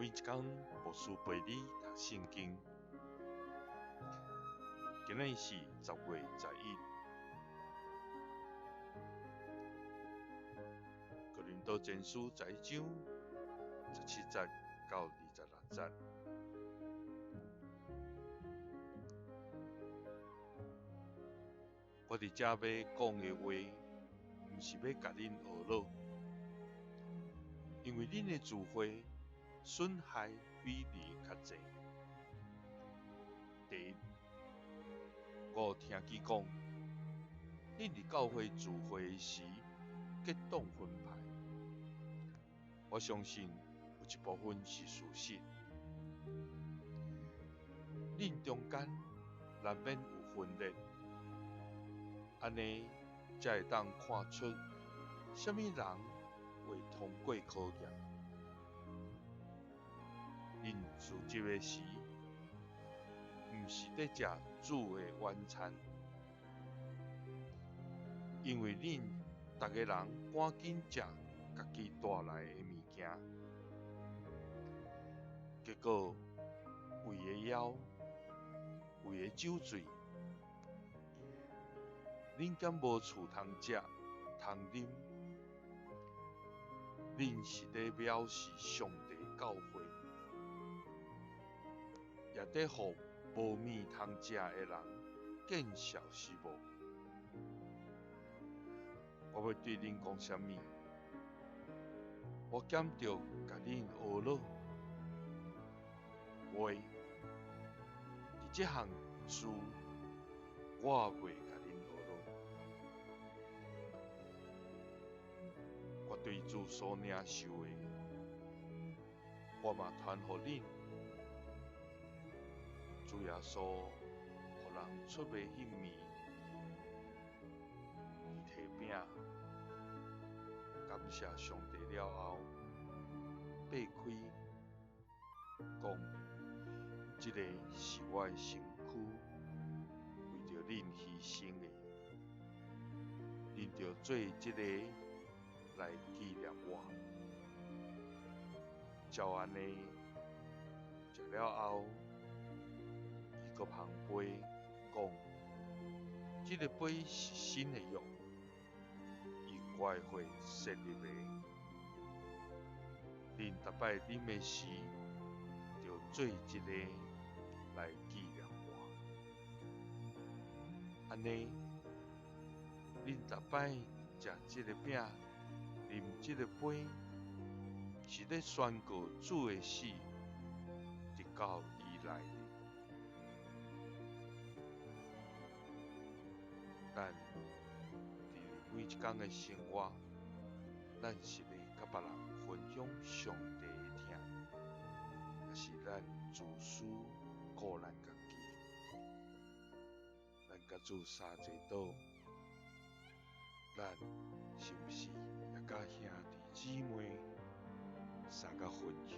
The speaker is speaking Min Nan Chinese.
每一工牧師陪你讀聖經。今日是10月11，哥林多前書11章17節到26節。我佇遮要講的話，毋是欲共恁呵咾，因為恁的聚會損害比利較濟。第一，我聽見講，恁佇教會聚會時結黨分派，我相信有一部分是事實。恁中間難免有分裂，按呢才會當看出啥物人會通過考驗。恁聚集的時，毋是佇食主的晚餐，因為恁逐个人趕緊食家己帶來的物件，結果為的枵，為的酒醉，恁敢無厝通食通啉？恁是咧藐視上帝教會，也佇予無物通食的人見笑是無？我欲對恁講啥物？我兼著共恁呵咾，袂，佇這項事，我袂共恁呵咾。我對主所領受的，我嘛傳予恁。主耶穌予人出賣彼暝，伊提餅，感謝上帝了後，擘開，講：這个是我的身軀，為著恁犧牲的，恁著做這个來紀念我。照按呢，食了後，伊閣捧杯，講：這个杯是新的約，以我的血設立的。恁逐擺啉的時，著做這个來紀念我。按呢，恁逐擺食這个餅，啉這个杯，是咧宣告主的死，直到伊來。咱佇每一工的生活，咱是咧佮別人分享上帝的疼，抑是咱自私顧咱家己？咱共主相濟倒，咱是毋是也佮兄弟姊妹相佮分享？